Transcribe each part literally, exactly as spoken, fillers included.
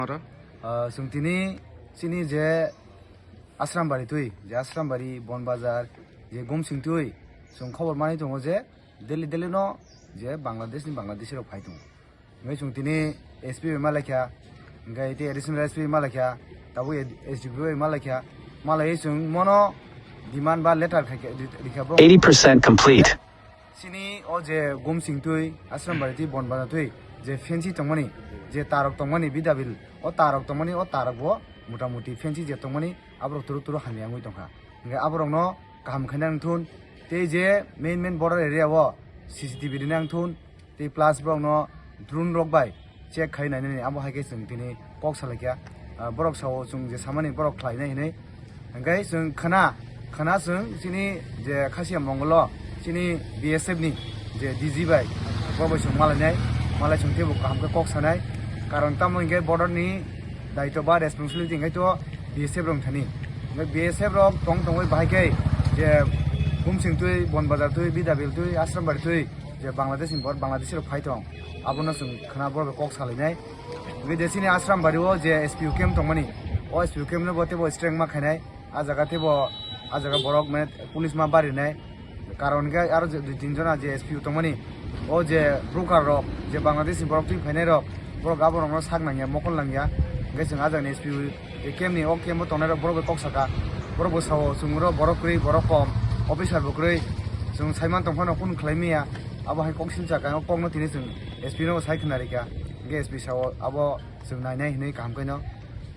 Ah, chwng tini chini je Asrambari twi, je Asrambari, Bonbazar, je Gumsing twi, chwng khobor manwi tongo je daily daily no je Bangladesh ni Bangladeshi rok phai tongo. Hingke chwng tini S P bai malaikha, hingke tei additional S P bai malaikha, tabuk S D P O bai malaikha, malaiwi chwng mono demand ba letter khaikha, ri-, rikha borok. Eighty percent complete. Chini o je Gumsing twi, Asrambari twi, Bonbazar twi, je fancy tongmani, je tarok tongmani, bidabil, o tarok tongmani, o tarok bo motamuti fancy je tongmani, aborok turu turu hamya wngwi tongkha. Hingke aborokno kaham khaina wngthun, tei je main main border area o C C T V rina wngthun, tei plus borokno drone rok bai check khai nainani, abo hai khe chwng tini kok salaikha. Ah, borok sao chwng je samani borok khlainai hinwi. Hingke chwng khna, khna chwng chini je Khasiya Mongol o chini B S F ni je D G bai, bo bai chwng malainai, malai chwng teibo kaham khe kok sanai. Karon tamo hingke border ni daito ba responsibility hingke to B S F rok thani. Hingke B S F rok tong tongwi bahai khe je Gumsing twi, Bonbazar twi, Bidabil twi, Asrambari twi, je Bangladesh ni bor-, Bangladeshi rok phai tong, abono chwng khna borok kok salainai. Hingke je chini Asrambari o je S P O camp tongmani, o S P O camp no bo teibo strength ma khainai, a jaga teibo, a jaga borok mane police ma barinai. Karon hingke aro je dui tin jona je S P O tongmani, o je broker rok, je Bangladesh ni borok twi phainai rok, borok aborokno sak nangya, mokol nangya. Hingke chwng a jagani S P O, e camp ni, o camp o tongnai rok borok bai kok saka, borok bo sao chwng oro borok kwrwi, borok kom, officer bo kwrwi, chwng saiman tongphano kunu khlai maya, abo hai kok silcha khe o kokno tini chwng S P no sai khna rikha, hingke S P sao abo chwng nainai hinwi kaham khe no.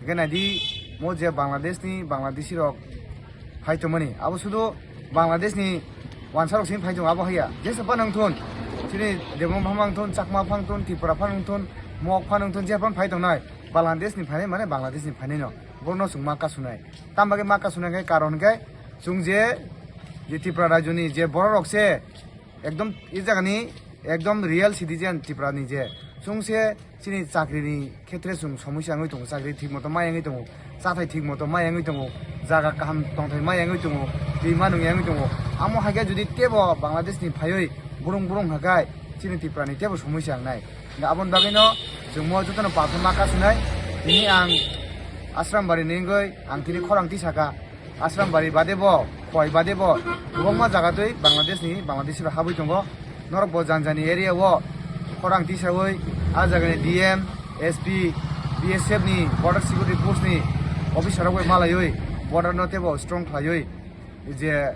Hingke naidi, mo je Bangladesh ni Bangladeshi rok phai tongmani, abo sudu Bangladesh ni wansa rok sini phai tongo, abo haiya. Jesa phano wngthun, chini Debbarma phano wngthun, Chakma phano wngthun, Tripura phano wngthun, Mok phano wngthun, je phano phai tongnai, Bangladesh ni phainai mane Bangladesh ni phainai no, borno chwng ma kasunai. Tam bagwi ma kasunai khe karon khe chwng je, je Tripura rajyo ni je borok rok se ekdom e jaga ni ekdom real citizen Tripura ni je chwng se chini chakri ni khetre chwng somosya wngwi tongo, chakri thik moto ma wngwi tongo, chathai thik moto ma wngwi tongo, jaga kaham tongthai ma wngwi tongo, twi ma nung wngwi tongo. Amo hai khe jodi tebo Bangladesh ni phaiwi burung burung hakai chini Tripura ni tebo somosya wngnai. Hingke aboni bagwi no chwng mo jotono palsa ma kasunai. Tini ang Asrambari ni wngwi ang tini khorang tisaka. Asrambari bade bo, Khowai bade bo, kwbangma jaga twi Bangladesh ni, Bangladeshi rok habwi tongo. Norok bo jani jani area o khorang tisawi, a jaga ni D M, S P, B S F ni, Border Security Force ni officer rok bai malaiwi, border no teibo strong khlaiwi, je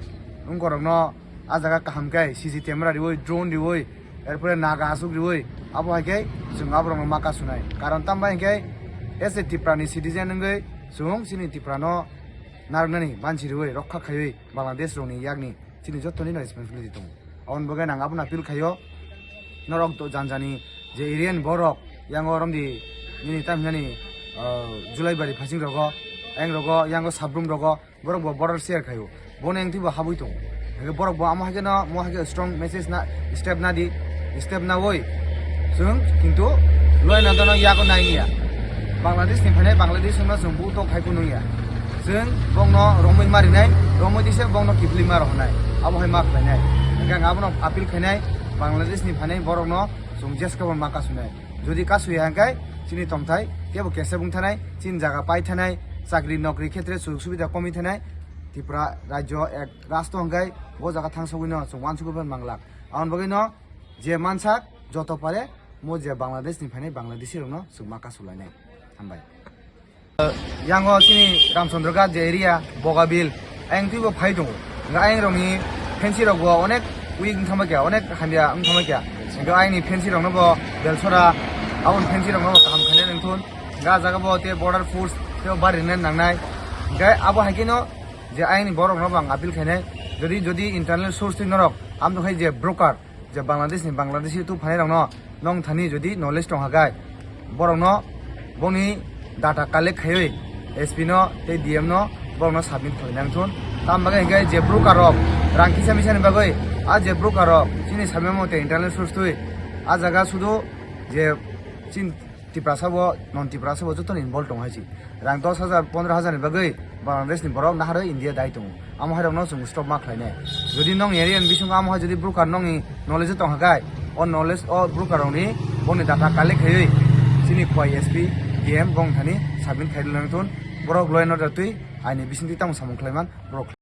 wngkorok no a jaga kaham khe C C camera riwi, drone riwi, erpore naga aswk riwi, abo hai khe chwng aborok no ma kasunai. Karon tamo bai hwnkhe as a Tripura ni citizen wngwi chwng chini Tripura no narwknani banchi riwi rokha khaiwi Bangladesh rokni yakni chini jottoni no responsibility tongo. Aboni bagwi ang abono appeal khaio, norok to jani jani je area ni borok yango romdi nini tam hinani, ah, Julaibari phasing rogo, ayang rogo, yango Sabrum rogo, borok bo border share khaio. Bono engtwi bo habwi tongo. Hingke borok bo amo hai khe no, mo hai khe strong message na, step na di, step na oi. Chwng kintu loi na dono yago nai ya. Bangladesh ni phainai Bangladesh wngno chwng buto khai phunung ya. Chwng bongno romwi marinai, romwi dise bongno kiphilwi ma rohornai. Abo hai ma khlainai. Hingke ang abono appeal khainai, Bangladesh ni phainai borokno chwng jeska bo ma kasunai. Jodi kasuya hingke chini tongthai kebo kesep wng thanai, chini jaga pai thanai, chakri nokri khetre sujog subida komwi thanai, Tripura rajyo ek rastro hingke bo jaga thangsogwino chwng wansugwi manglak. Aboni bagwino je mansak joto pare mo je Bangladesh ni phainai Bangladeshi rokno chwng ma kasulainai. Hambai. Yango chini Ramchandra Ghat je area, Bogabil, ayang twibo phai tongo. Hingke ayang rokni fancy rok bo onek weak wng thangma kya, onek hamya wng thangma kya. Hingke ayangni fancy rokno bo Belsora, aboni fancy rokno bo kaham khainai nangthun. Hingke ah jaga bo tei border force tei bari rina nangnai. Hingke abo hai kheno je ayangni borok rokno bo ang appeal khainai. Jodi, jodi internal source twi norok, amtwkhai je broker, je Bangladesh ni Bangladeshi tu phanai rokno nong thani jodi knowledge tong hakai, borokno boni data collect khaiwi S P no tei D M no borokno submit khlai nang thun. Tam bagwi hingke je broker rok rang kisa misa ni bagwi, a je broker rok chini samya mate internal source twi, a jaga sudu je chin Tiprasa bo, non Tiprasa bo joto ni involve tongo hai si. Rang dos hajar, pondro hajar ni bagwi Bangladesh ni borok naharwi India dai tongo. Amo hai rokno chwng stop ma khlainai. Jodi nong area ni bisingo amo hai jodi broker nongni knowledge tong hakai, o knowledge o broker rokni boni data collect khaiwi chini Khowai S P, T M bong thani submit khai lang thun. Borok law and order twi aini bising twi tamo samung khlaiman borok.